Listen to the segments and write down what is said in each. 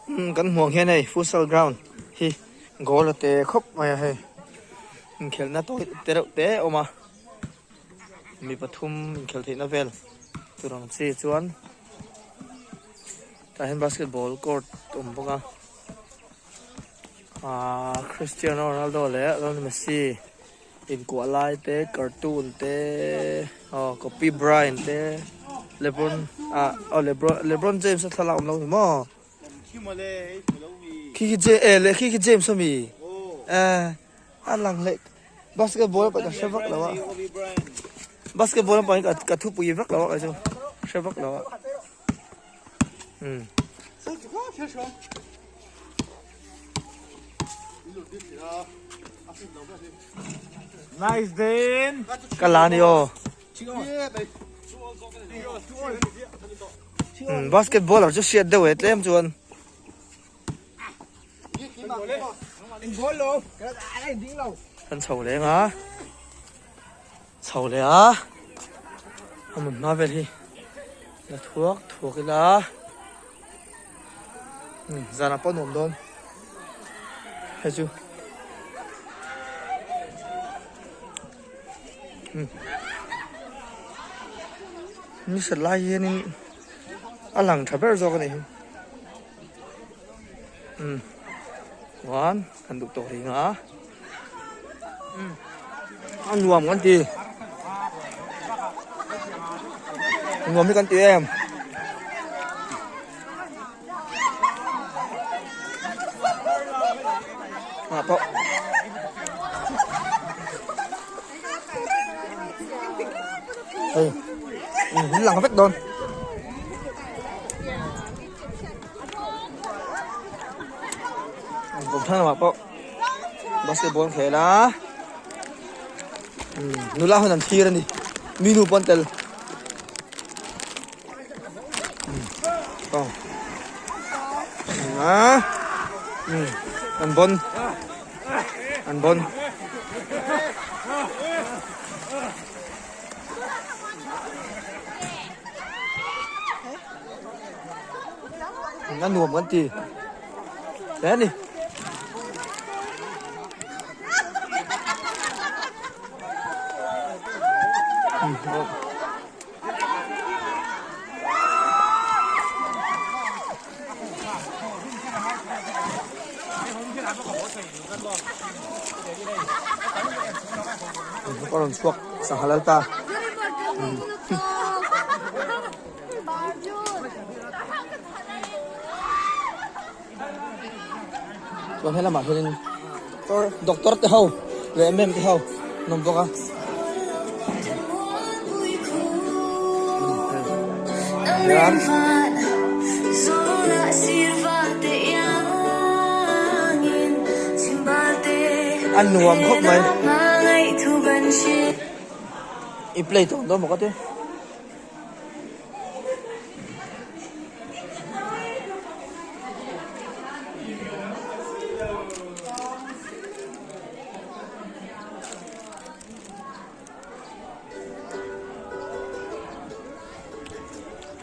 Umm kan hmuh ang hian hei futsal ground hi goal a te khawp mai a hei inkhelhna tawi te reuh te a awm a mi pathum inkhelh theihna vel tur ang chi chuan tah hian basketball court a awm bawk a ahh Cristiano Ronaldo leh Lionel Messi inkuah lai te cartoon te aw Kobe Bryant te Lebron ah aw Lebron Lebron James a thlalak awm lo ni maw khi khi J eh leh khi khi James a mi eh a lang leh basketball pawh ka hre vak lo a basketball pawh hi ka thupui vak lo a kei chu hre vak lo a umm. Nice din. Ka la ni aw. Hmm, basketballer chu hriat deuh e tlem chuan. Kan chho leng a. Chho leh a. A mun hma vel hi. La thuak thuak ila. Hmm, zanah pawh nuam dawn. Hei chu. Hmm. Ni sat lai hianin a lang tha ber zawk a ni hi. Hmm. Chuan kan duh tawh reng a. Hmm. A nuam kan ti. Nuam hi kan ti em. À, pawh. Hei, hun lang vek dawn. Kum thang lamah pawh basketball an khel a. Nula hun an thlir a ni. Mi nu pawh an tel. An bon an bon a nuam kan ti hle a ni. Ka rawn chhuak sangha lal ta. Chuan helamah hianin doctor te ho leh mem te ho an awm bawk a. A nuam khawp mai. I play tawh dawn maw ka ti.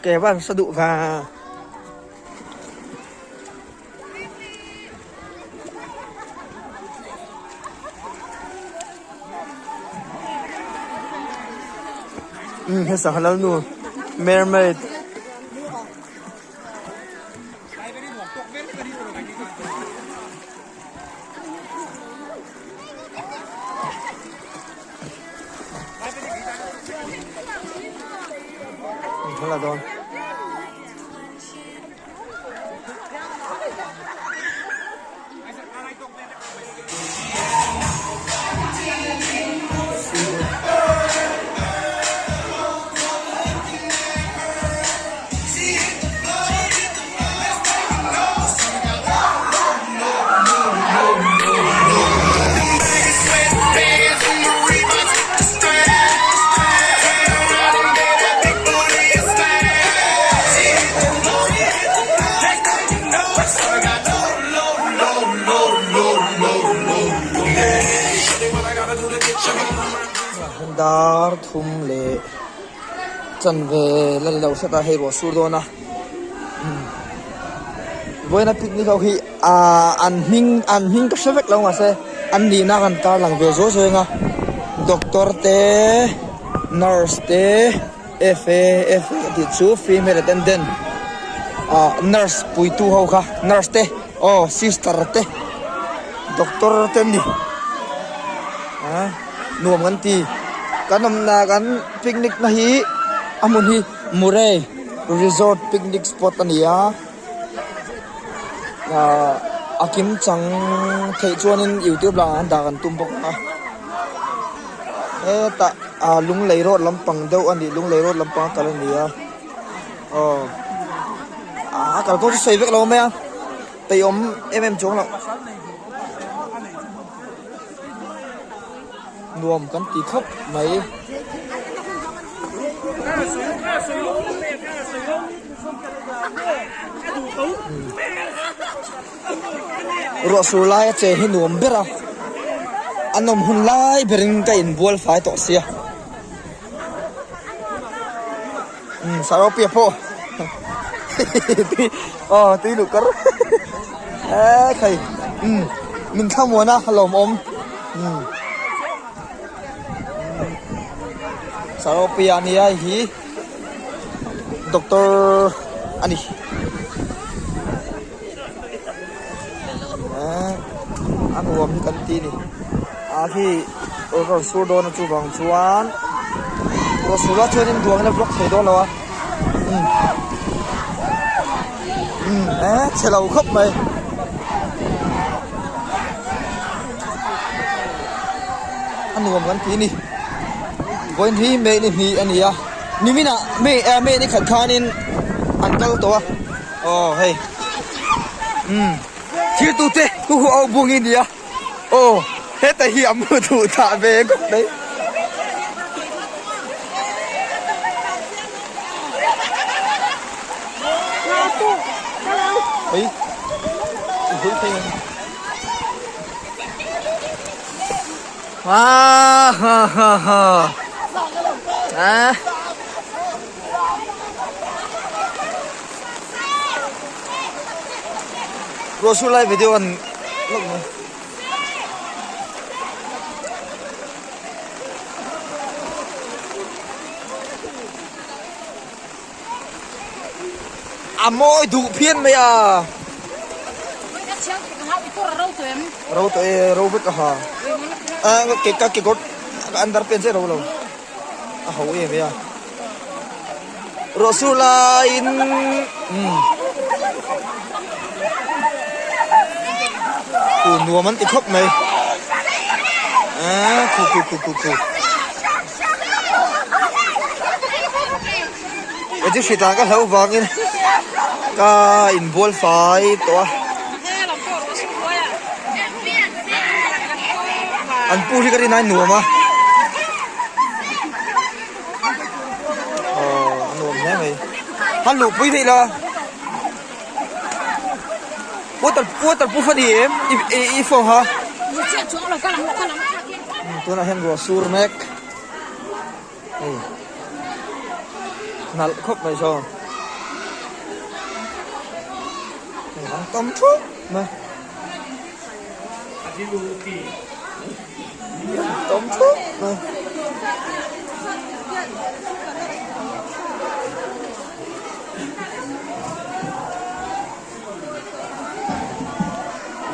Ke van sa duh va. Umm he sangha lal nu mermaid. Hala dawn. Dar thum leh chanve la ni lo hret a hei ruah sur dawn a. Vawiina picnic ho hi ahh an hming an hming ka hre vek lo mahse an nihna kan tarlang ve zuai zuai ang a doctor te nurse te F A F A tih chu female attendant ah nurse puitu ho kha nurse te aw sister te doctor te an ni ah nuam kan ti kan awmna kan picnic na hi a hmun hi Murray resort picnic spot a ni a ah a kim chang theih chuanin youtube lamah an dah kan tum bawk a hetah ah lunglei road lampang deuh a ni lunglei road lampang a kal a ni a aw a kalkawng chu sawi vek lo mai a peihawm em em chuang loh nuam kan ti khawp mai. Ruah sur lai a che hi nuam ber a a nawm hun lai berin ka inbual fai tawh sia umm saropia pawh aw tui luh kar e khai umm min thlamuan a lawmawm umm saropia nia hi. Doctor a ni eh a nuam hi kan ti a ni ah khi rawn sur dawn a chuvang chuan rawn sur a chuanin duangin a vlog thei dawn lo a umm umm eh chhe lo khawp mai. A nuam kan ti a ni vawiin hi May ni hnih a ni a nimin ah May eh May ni khat khanin an kal tawh a aw hei umm thil tu te hu hu au bung hi a ni a aw heta hi a mu duh thah ve khawp mai. Ei Ha ha ha ha. Ah. Ruah lai video an lawk mai. A mawi duh phian mai a. Ro tawh e, ro vek a ha. A ke ka kekawr ka under pants e ro lo. A ho em e a. Ruah sur laiin umm khu nuam an ti khawp mai. Aaa khu khu khu khu khu. He chu hritah ka hlauh vangin ka inbual fai tawh a. An pu hi ka rin ai nuam a. Aw a nuam hle mai. Han luhpui theih la. Water water proof a ni em i i phone kha. Tunah hian ruah sur mek. Hei nalh khawp mai saw hei an tam thup mai an tam thup mai.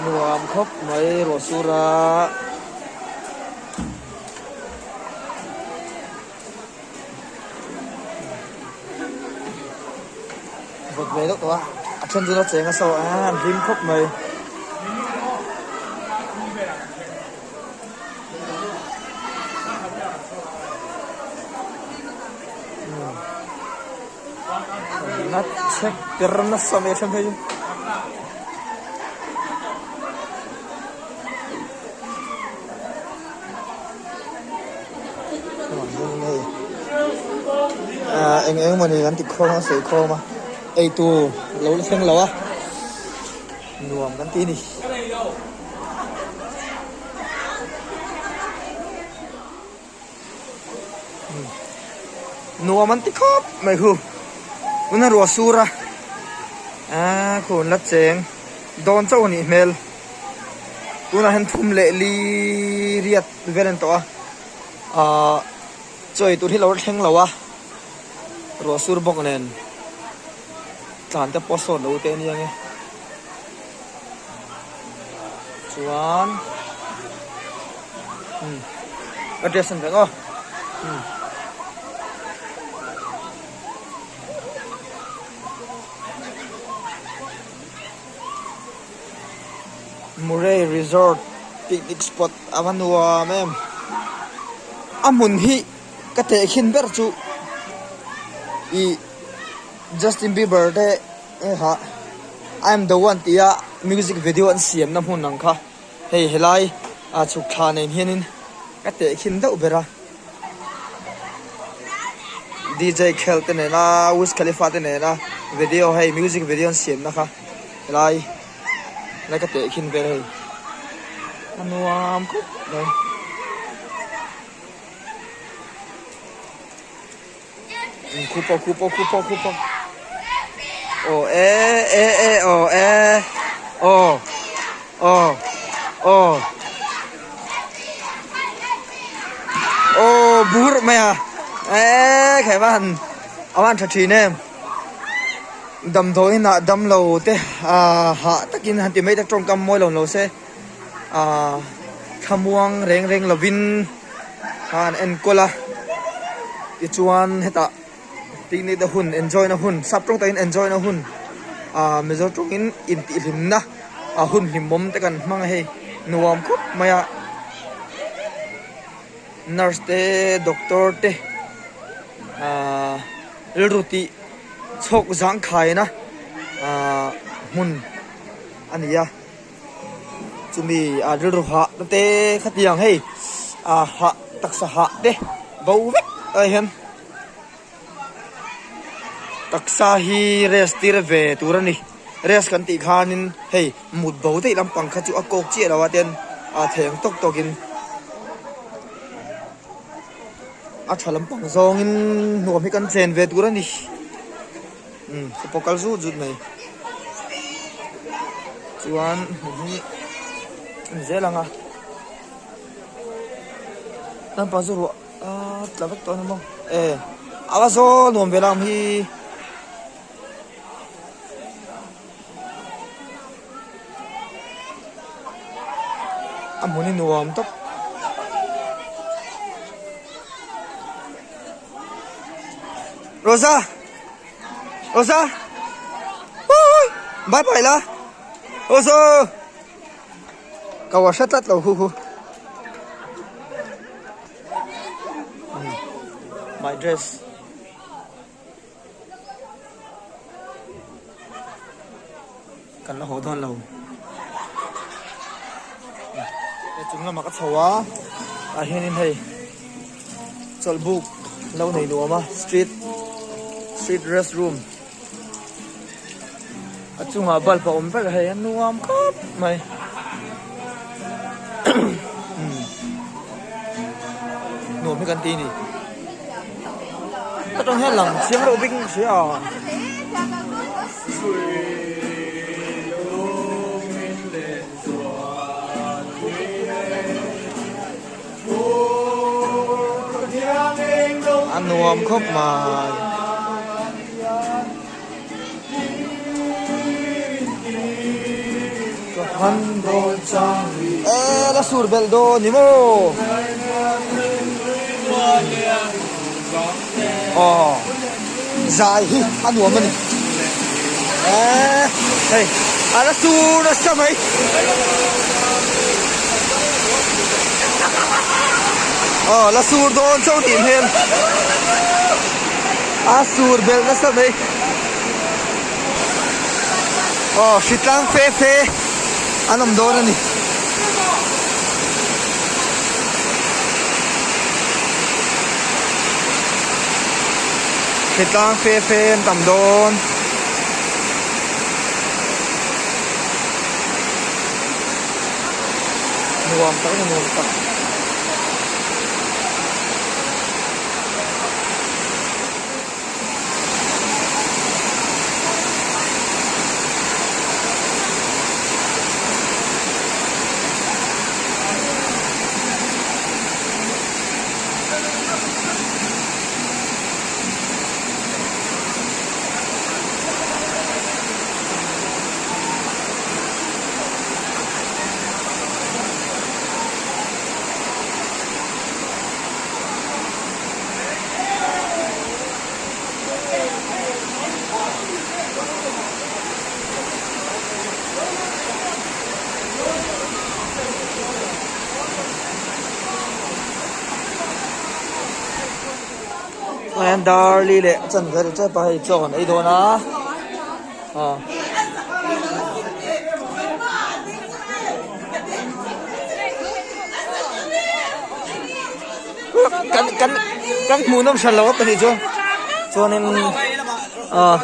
Nuam khawp mai ruah sur a. Vawt ve deuh tawh a, a then chu la cheng a saw a an hlim khawp mai. Na chek ker nasa mai a then phei chu. Ah eng eng mawni kan ti khawm a sawi khawm a eitur lo la thleng lo a nuam kan ti a ni. Nuam an ti khawp mai hu tuna ruah sur a. Aaa khu an la cheng dawn chauh a nih hmel tunah hian thum leh li riat vel a ni tawh a ahh chaw ei tur hi lo thleng lo a ruah sur bawk nen tlan te pawh sawt lo te a nia nge chuan umm ka dress an vek aw umm. Murray Resort picnic spot a va nuam em a hmun hi ka tehkhin ber chu ih Justin Bieber te kha I am the one tih a music video an siam na hmun ang kha hei helai ah chhuk thla nen hianin ka tehkhin deuh ber a. DJ khel te nena Wiz Khalifa te nena video hei music video an siam na kha helai helai ka teh khin vel hei a nuam khawp mai. Khu pawh khu pawh khu pawh khu pawh aw e e e aw e aw aw aw aw bur mai a e khai va han a van tha thin em damdawi inah damlo te ah hah takin han ti mai tak tawngkam mawi lo lo se ah thlamuang reng reng lovin. Kha an enkawl a tichuan hetah picnic na hun enjoy na hun sap tawng takin enjoy na hun ah mizo tawngin intihhlimna a hun hlimawm te kan hmang a hei nuam khawp mai a nurse te doctor te ah rilru tih chhawk zangkhaina ah hmun a ni a. Chumi ah rilru hah na te khatiang hei ah hah taksa hah te bo vek ah hian taksa hi rest tir ve tur a ni rest kan tih khanin hei mut bo daih lampang kha chu a kawk chiah lo a ten a theng tawk tawkin a tha lampang zawngin nuam hi kan chen ve tur a ni umm ka pawh kal zut zut mai. Chuan hmun hi a ni zel ang a naupang chu ruah a tla vek tawh a ni maw e a va zawl nuam ve lam hi a hmun hi nuam tawp. Rosa. Rosa Ui bye bye la Rosa Ka wa hre tlat lo hu hu My dress Kan la haw dawn lo Hei chung lamah ka chho a tah hianin hei chawlhbuk lo nei nuam a street street rest room a chungah bulb a awm vek a hei a nuam khawp mai nuam hi kan ti a ni atang hian lang chiang deuh bik in hria a. A nuam khawp mai. E la sur belh dawn ni maw? Aw zai hi a nuam a ni e hei a la sur nasa mai aw la sur dawn chauh tih hmel a sur belh nasa mai aw hritlang fe fe an awm dawn a ni. Hritlang fe fe an tam dawn. Nuam tak a ni nuam tak. Tunah hian dar li leh a chanve ri tep a hei chaw kan ei dawn a aw. Kan kan kan hmuh nawm hran lo a pahnih chu chuanin aw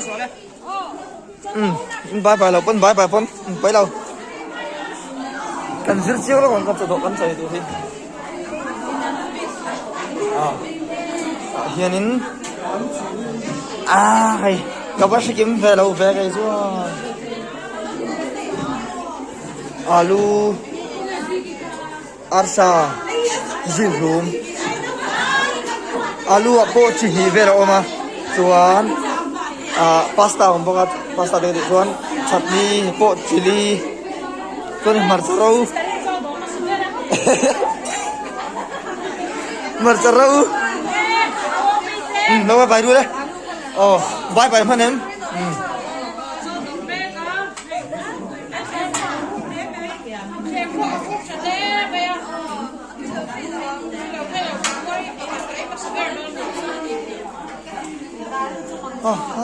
umm in bye bye lo pawn bye bye pawn in pawi lo kan zir chiang lo ang kan chaw dawh kan chawi tur hi aw ah hianin ah hei ka va hre kim ve lo ve kei chuan alu. Arsa zikhlum alu ah pawh chi hnih vel a awm a chuan ah pasta a awm bawk a pasta te tih chuan chutney pawh chilli chuan hmarcha ro hmarcha ro umm lo vai ru le aw vai vai hman em umm.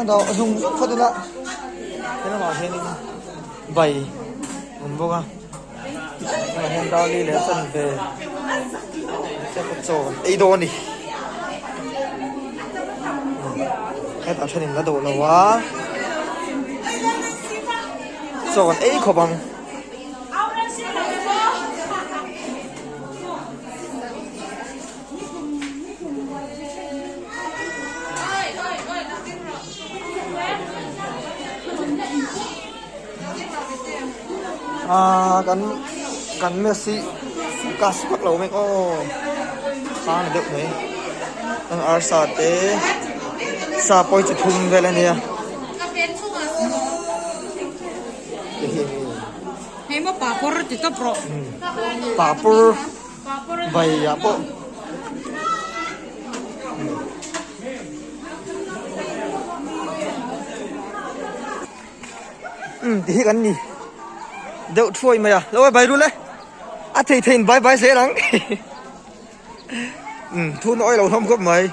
A zung zung phawt ila he lamah hianin bai a awm bawk a tunah hian darli leh a chanve chaw kan ei dawn a ni hetah thenin la dawh lo a. Chaw kan ei khawp ang. Ah kan kan Messi focus vak lo mek aw sang deuh mai an arsa te sa pawi chi thum vel a nia. Hei maw papawr ti tawp rawh. Papawr vai ah pawh. Umm ti hi kan ni deuh thuai mai a lo vai rul e a thei thei in vai vai zel ang umm thu nawi lo hlawm khawp mai.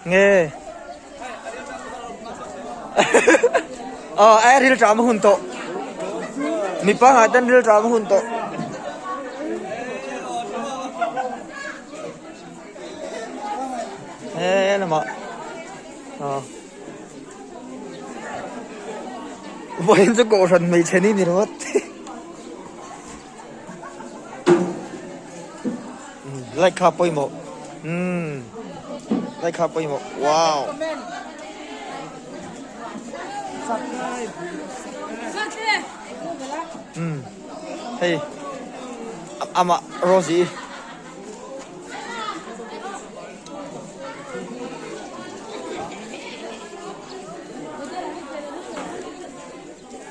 Nge Aw ai ril tram a hun tawh mipa ngah ten ril tram a hun tawh he lamah aw vawiin chu kohhran hmeichhe ni ni ringawt Like kha pawimawh umm like kha pawimawh wow. Umm hei amah Rosie.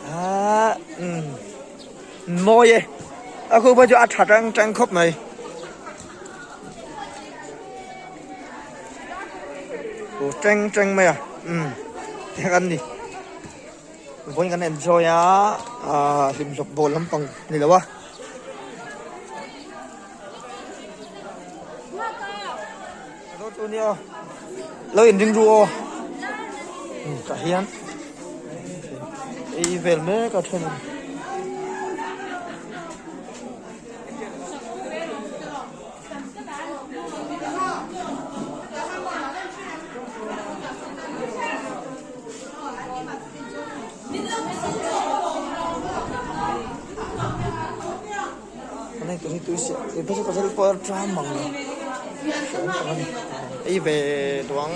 Ah umm. Mawi e, a khu pawh chu a tha tang tang khawp mai. Aw tang tang mai a, umm tiang an ni. Vawiin kan enjoy a, ah hlimhlawp bawl lampang ni lo a. Chu ni aw, lo inring ru aw, umm tah hian ei vel mek a then. Ei ve duang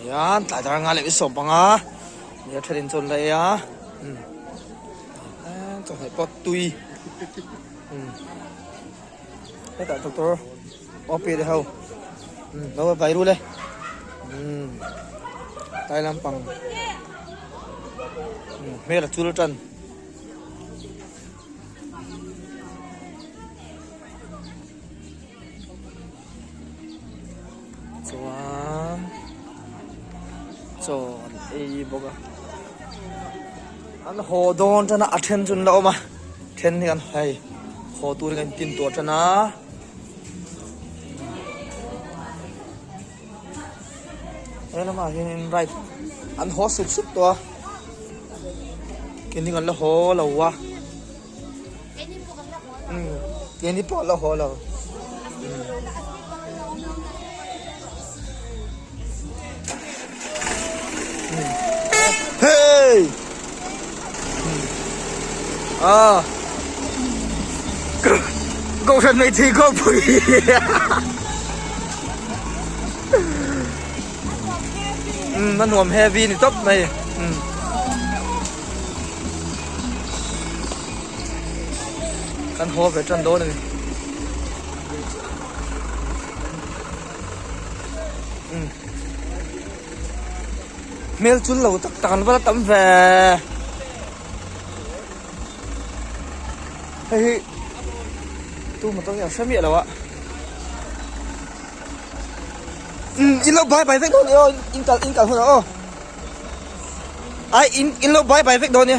hian tlai dar nga leh sawm panga nia thenin chuan la ei a chawhmeh pawh tui hetah doctor awpi te ho lo vai rul e tlai lampang hmel a chul tan. Chuan chaw an ei bawk a an haw dawn tan a a then chu an la awm a then hi an hei haw tur in an tin tuah tan a. He lamah hianin ride an haw sup sup tawh a keini kan la haw lo a umm keini pawh an la haw lo. Hey! Ah! Kohhran hmeichhe khawpui. Um a nuam heavy ni tawp mai. Um. Kan haw ve tan dawn a ni. Um. Hmel chul lo tak tak an va la tam ve. Hei hi tu motor hi a hre miah lo a. Um in lo bai bai vek dawn ni aw in kal in kal hunah aw. Ai in in lo bai bai vek dawn nia.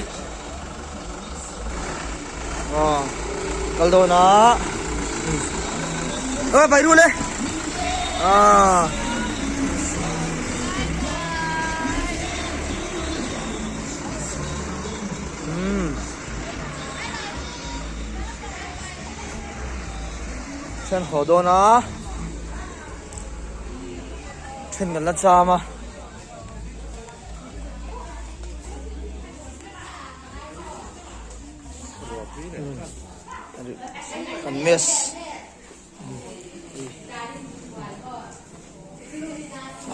Aw kal dawn a. Aw bai ru le. Ah. Umm. Then haw dawn a. Then kan la cham a. Kan mess.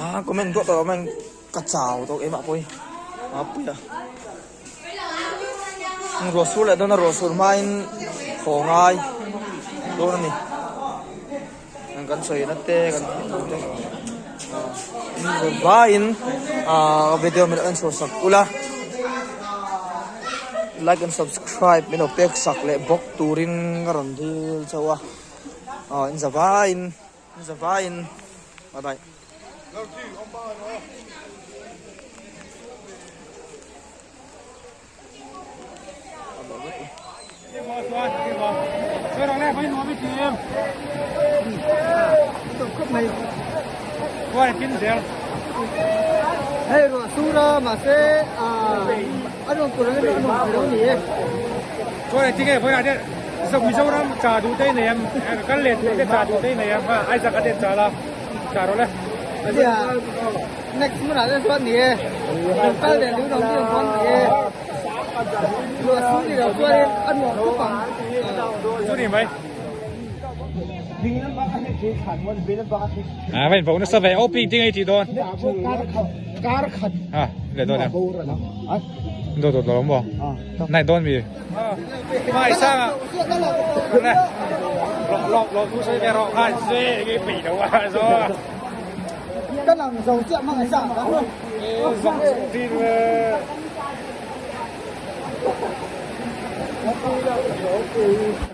Ah comment duah tawh lo ka chau tawh keimah pawh hi a pui a ruah sur leh dawn a ruah sur hmain haw ngai dawn a ni kan sawi na te kan tih tur te vaiin ah video min en chhuah sak ula like and subscribe min lo pek sak leh bawk turin ka rawn dil chauh a aw in za vaiin in za vaiin bye bye. Hei ruah sur a mahse a rawn tur angin a nuam thei lo a ni e. Chuan engtin nge vawiinah te Mizoram cha duh te i nei em? Kal leh tur te cha duh te i nei em? Isaac a te cha la cha rawh le. Nia next hmunah te chuan ni e. Lo kal leh lu lo ni chuan ni e. Ruah sur ni lo chuanin a nuam khawp ang. Chu ni mai. A va invo nasa ve OP ding ei tih dawn. Ha le dawn em. Do do do mo. Nai dawn mi. Mai sang a. Le. Lo lo thu sei ve ro khan se nge pi do a zo. Ka lang zo chiah mang sa ka. Zong tin le.